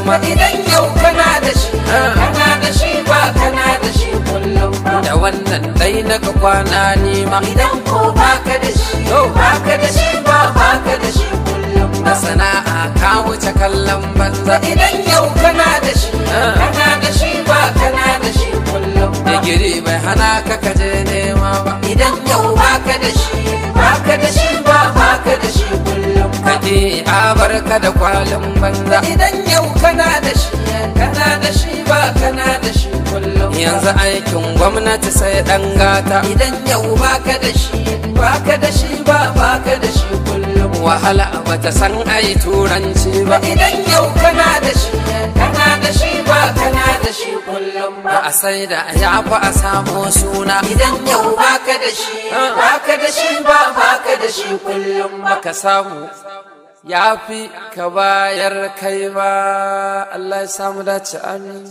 ma. Idan yau kana da shi, kana da shi ba kana da shi kullum ba. Da wannan dai na ka kwana nima. Idan ko baka da shi, baka da shi ba baka da shi kullum Da ba. sana'a ka wuce kallon banza. Idan yau kana da shi, kana da shi ba kana da shi kullum ba. Digiri bai hana ka kaje nema ba. Idan yau baka da shi, baka da shi ba baka da shi kullum ba. Kake a barka da kwalin banza. Idan yau kana da shi, kana da shi ba kana da shi kullum ba. Yanzu aikin gwamnati sai dan gata. Idan yau baka da shi, baka da shi ba baka da shi kullum ba. Wahala bata san ai turanci ba. Idan yau kana da shi, kana da shi ba kana da shi kullum ba. A sai da ya fi a samu suna. Idan yau baka da shi, baka da shi ba baka da shi kullum ba. Ka samu ya fi ka bayar kai ba. Allah ya samu dace, amin.